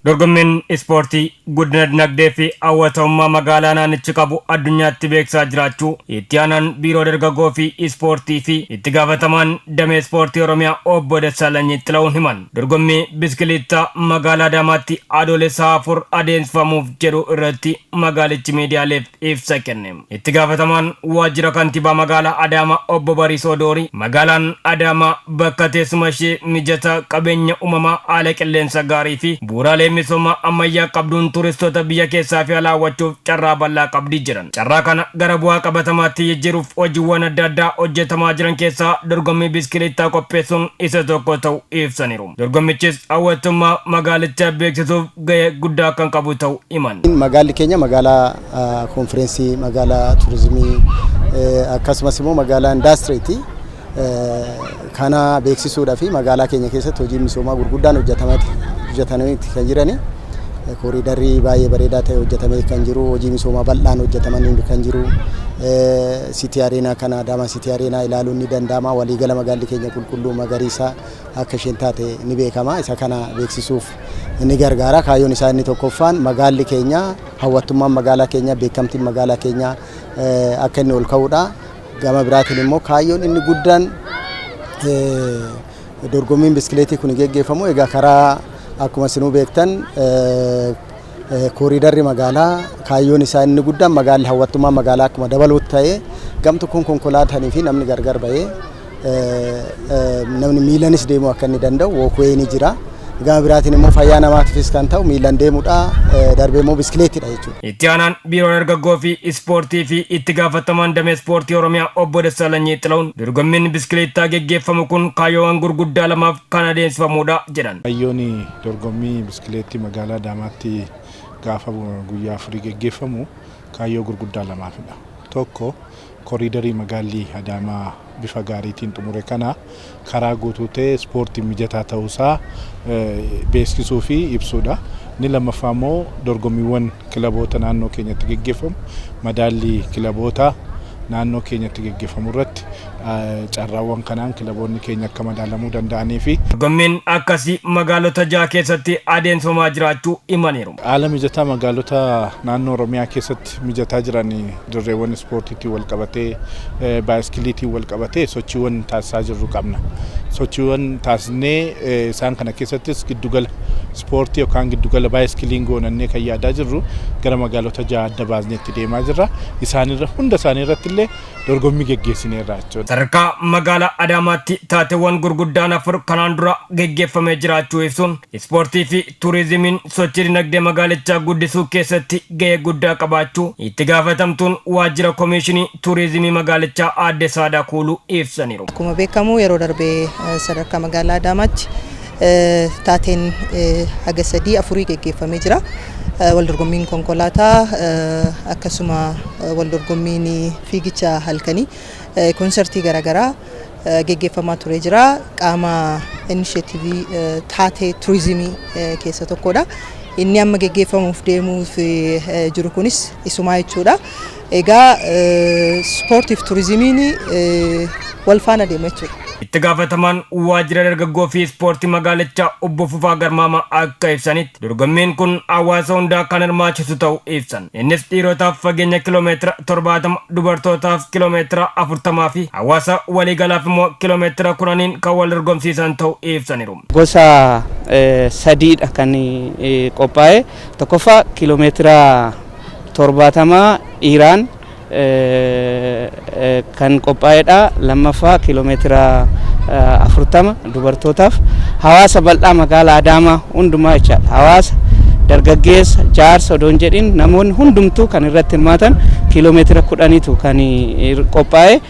Dorgommiin ispoortii guddina dinagdee fi hawwatamummaa magaalaa naannichi qabu addunyaatti beeksisaa jiraachuu itti aanaan biiroo dargaggoo fi ispoortii fi itti gaafatamaan damee ispoortii Oromiyaa obbo Dassaalany Xila'uun himan. Dorgommii biskiliittaa magaalaa Adaamaatti Adoolessa 4 adeemsifamuuf jedhu irratti magaalichi miidiyaaleef ibsa kenne. Itti gaafatamaan waajjira kantiibaa magaalaa Adaamaa obbo Bariisoo Doorii magaalaan Adaamaa bakka teessuma ishee mijataa, qabeenya uumamaa, haala qilleensa gaarii fi bu'uuraalee misoomaa ammayyaa qabduun turistoota biyya keessaa fi alaa hawwachuuf carraa bal'aa qabdi jedhan. Carraa kana gara bu'aa qabatamaatti jijjiiruuf hojiiwwan adda addaa hojjetamaa jiran keessaa dorgommii biskiliittaa qopheessuun isa tokko ta'uu ibsaniiru. Dorgommichis hawwattummaa magaalichaa beeksisuuf gahee guddaa kan qabu ta'uu himan. Magaalli keenya magaalaa konfireensii, magaalaa turizimii, akkasumas immoo magaalaa indaastiriiti. Kana beeksisuudhaa fi magaalaa keenya keessatti hojii misoomaa gurguddaan hojjetamanii kan jirani. Kooriidarrii baay'ee bareedaa ta'e hojjetamee kan jiru, hojii misoomaa bal'aan hojjetamanii kan jiru. City Arena kana, Adaamaa City Arena ilaaluun ni danda'ama. Waliigala magaalli keenya qulqulluu, magariisa akka isheen taate ni beekama. Isa kana beeksisuuf ni gargaara. Kaayyoon isaa inni tokkoffaan magaalli keenya, hawwattummaan magaalaa keenya, beekamtiin magaalaa keenya akka inni ol ka'uudha. Gama biraatiin immoo kaayyoon inni guddaan dorgommiin biskileetii kun geggeeffamu, egaa karaa akkuma isinuu beektan kooriidarri magaalaa kaayyoon isaa inni guddaan magaalli hawwattummaa magaalaa akkuma dabaluutti ta'ee, gam tokkoon konkolaatanii fi namni gargar bahee namni miilanis deemuu akka inni danda'u walkway ni jira. Gama biraatiin immoo fayyaa namaatiifis kan ta'u miilan deemuudha, darbee immoo biskileetiidha jechuudha. Itti aanaan biiroo dargaggoo fi ispoortii fi itti gaafatamaan damee ispoortii Oromiyaa obbo Dassaalany Xila'uun dorgommiin biskileettaa geggeeffamu kun kaayyoowwan gurguddaa lamaaf kan adeemsifamudha jedhan. Kaayyoon dorgommii biskileettii magaalaa Adaamaatti gaafa guyyaa 4 geggeeffamu kaayyoo gurguddaa lamaafidha. Tokko, koriidarii magaalli Adaamaa bifa gaariitiin xumure kana karaa guutuu ta'e ispoortiin mijataa ta'uusaa beeksisuu fi ibsuudha. Inni lammaffaa immoo dorgommiiwwan kilaboota naannoo keenyatti geggeeffamu, madaallii kilaboota naannoo keenyatti geggeeffamu irratti carraawwan kanaan kilaboonni keenya akka madaalamuu danda'anii fi Dorgommiin akkasii magaalota jaha keessatti adeemsifamaa jiraachuu himaniiru. Haala mijataa magaalota naannoo Oromiyaa keessatti mijataa jiran, dirreewwan ispoortiitiin wal qabatee, baayiskiliitiin wal qabatee sochiiwwan taasisaa jirru qabna. Sochiiwwan taasisnee isaan kana keessattis giddugala ispoortii yookaan giddugala baayiskiliin goonannee kan yaadaa jirru gara magaalota jaha adda baasnee itti deemaa jirra. Isaanirra hunda isaanii irratti illee dorgommii geggeessineerra jechuudha. Sadarkaa magaalaa Adaamaatti taateewwan gurguddaan afur kanaan dura geggeeffamee jiraachuu ibsuun, ispoortii fi turizimiin sochii dinagdee magaalichaa guddisuu keessatti gahee guddaa qabaachuu itti gaafatamtuun waajjira koomishinii turizimii magaalichaa aadde Saadaa Kuuluu ibsaniiru. Akkuma beekamu yeroo darbee sadarkaa magaalaa Adaamaatti taateen haga sadii afurii geggeeffamee jira. Wal dorgommiin konkolaataa, akkasuma wal dorgommiin fiigicha halkanii, konsertii garaagaraa geggeeffamaa ture jira. Qaama inisheetivii taatee turizimii keessa tokkodha. Inni amma geggeeffamuuf deemuuf jiru kunis isumaa jechuudha. Egaa ispoortiif turizimiin wal faana deema jechuudha. Itti gaafatamaan waajjira dargaggoo fi ispoortii magaalichaa obbo Fufaa Garmaamaa akka ibsanitti, dorgommiin kun hawaasa hundaa kan hirmaachisu ta'uu ibsan. Innis dhiirotaaf fageenya kiloomeetira 70, dubartootaaf kiloomeetira 40 fi hawaasa waliigalaaf immoo kiloomeetira 10n kan wal dorgomsiisan ta'uu ibsaniiru. Gosa sadiidha kan qophaa'e. Tokkoffaa, kiiloomeetira 70 dhiiraan kan qophaa'edha. Lammaffaa, kiiloomeetira 40 dubartootaaf. Hawaasa bal'aa magaalaa Adaamaa hundumaa jechaadha. Hawaasa dargaggeessa, jaarsa odoo hin jedhin namoonni hundumtuu kan irratti hirmaatan kiiloomeetira 10tu kan qophaa'e.